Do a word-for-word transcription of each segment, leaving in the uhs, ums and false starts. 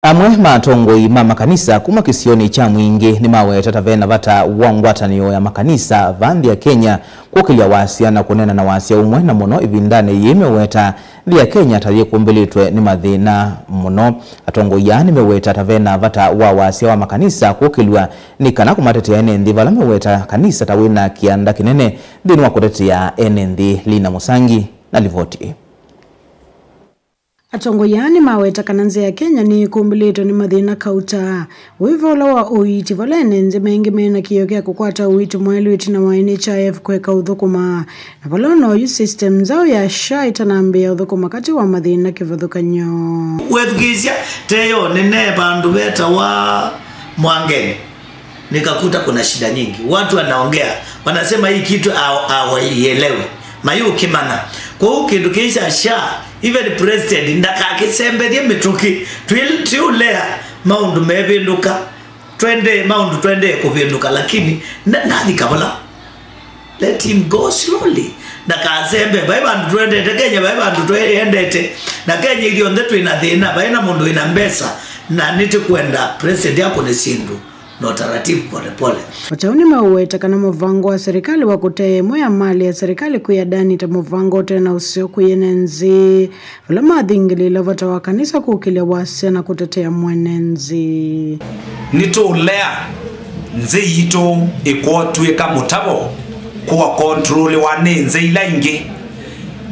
Amwe ma atongoi ma makanisa kuma kĩsionĩ kya Mwingĩ nĩmaweta ta vena vata wa ngwatanĩo ya makanisa va nthĩ ya Kenya kũkĩlya wasya na kũneena na wasya ũmwe, na mũno ĩvindanĩ yĩĩ meweta nthĩ ya Kenya ta yĩkũmbĩlĩtwe nĩ mathĩna mũno. Atongoi aa nĩmeweta ta vena vata wa wasya wa makanisa kũkĩlw'a nĩ kana kũmatetea ene nthĩ, vala meweta kanisa ta wĩna kĩanda kĩnene nthĩnĩ wa kũtetea ene nthĩ. Lina Mũsangi na livoti ĩĩ. Atongoi aa nĩmaweta kana nzĩ ya Kenya nĩĩkũmbĩlĩtwe nĩ mathĩna kauta. Ũivo ũla wa ũiiti, vala ene nthĩ maingĩ mena kĩĩo kya kũkwata ũiiti mwaĩlu ĩtina wa N H I F kũeka ũthũkũma, na vala ona oyu system nzaũ ya SHA ĩtanambĩĩa ũthũkũma katĩ wa mathĩna kĩvathũkany'o. Wethukĩĩsya teyo nene vandũ vetawa Mwangeni. Nikakuta kuna shida nyingi. Watu wanaongea, wanasema hii kitu hawa-, hawaielewi. Mayũkĩmanya. Kwoou kĩndũ kĩĩ kya SHA, even president ndakakĩsembethye mĩtũkĩ. Twĩ-, tũiũlea maũndũ mevĩndũka. Twende, maũndũ twendee kũvĩndũka, lakini na-, nathi kavola. Let him go slowly. Ndakasembe. Vai vandũ twendete Kenya, vai vandũ twendete. Na Kenya ithyonthe twĩ na thĩna, vai na mũndũ wĩ na mbesa, na nĩtũkwenda president akũne syĩndũ na utaratibu polepole. Vata ũu nĩmeũweta kana mũvango wa serikali wa kũtea ĩmwe ya malĩ ya serikali kwĩ andani ta mũvango ũte na ũseo kwĩ ene nzĩ, vala mathingĩlĩĩla vata wa kanisa kũkĩlya wasya na kũtetea mwene nzĩ. Nĩtũũlea nzĩ yitũ ĩkwotw'ĩka mũtavo kũakontroliwa nĩ nzĩ ila ingĩ.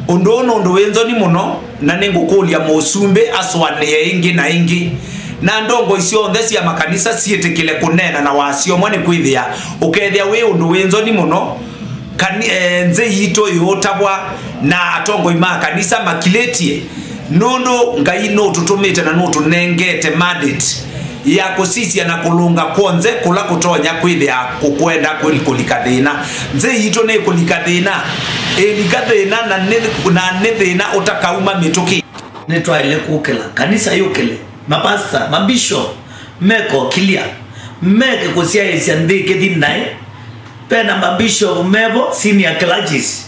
Ũndũ ũũ nĩ ũndũ wĩ nzoni mũno, na nĩngũkũlya mũsumbĩ asũanĩe ĩngĩ na ĩngĩ, na ndongoi syonthe sya makanisa syĩtĩkĩle kũneena na wasya ũmwe, nĩkwĩthĩa ũkethĩa wĩ ũndũ wĩ nzoni mũno kani-, eh, nzĩ yitũ ĩũtavwa na atongoi ma kanisa makilĩtye, nũndũ Ngai nũtũtũmĩte na nũtũnengete mandate ya kũsisya na kũlũnga kw'onthe kũla kũtonya kwĩthĩa kũkwenda kũli-, kũlika thĩna. Nzĩ yitũ nĩkũlika thĩna, ĩlika thĩna, na nĩ, na nĩ thĩna ũtakauma mĩtũkĩ. Nĩtwaĩle kũkĩla, kanisa yũkĩle, mapasta, mabishop, mekokilya, meke kũsyaĩĩsya nthĩ kĩthi naĩ. Pena mabishop mevo, senior clergies,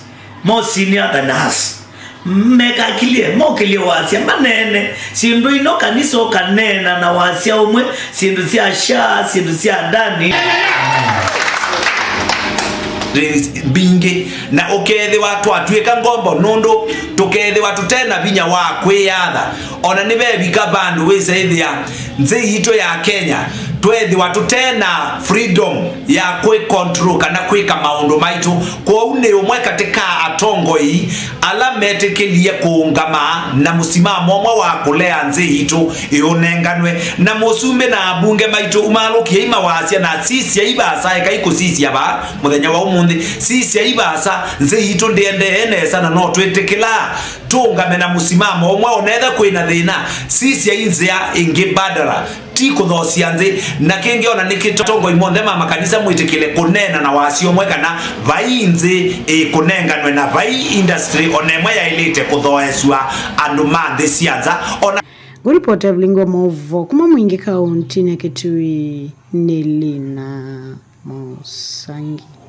more senior than us. Mekakilye, mokĩlye wasya, maneene syĩndũ ino, kanisa ũkaneena na wasya ũmwe, syĩndũ sya SHA, syĩndũ sya ndani. Mbingĩ, na ũkethĩwa twatw'ĩka ngombo, nũndũ tũkethĩwa tũte na vinya wa kwĩyatha. Ona nĩvevika vandũ wĩsa ĩthĩa nzĩ yitũ ya Kenya, twethĩwa tũte na freedom ya kwĩ control kana kwĩka maũndũ maitũ. Kwoou nĩ ũmwe katĩ ka atongoi ala metĩkĩlie kũũngama na mũsimamo ũmwe wa kũlea nzĩ yitũ ĩũnenganwe. Na mũsumbĩ na ambunge maitũ, umaalũkiei mawasya na sisyai vaasa, ekai kũsisya vaa mũthenya wa ũmũnthĩ. Sisyai vaasa, nzĩ yitũ ndĩendee nesa na no twĩtĩkĩlaa tũũngame na mũsimamo ũmwe. Onetha kwĩ na thĩna, sisyai nzĩa ĩngĩ mbadala, ti kũthoosya nthĩ. Na kĩngĩ, ona nĩkĩ atongoi monthe ma makanisa mwĩtĩkĩle kũneena na wasya ũmwe kana vai nzĩ ĩkũnenganwe na vai industry ona ĩmwe yaĩlĩte kũthoesw'a andũ ma nthĩ sya nza. Ona ngũripota Evelyn wa maũvoo kuma Mwingĩ kaũntinĩ ya Kitui nĩ Lina Mũsangi.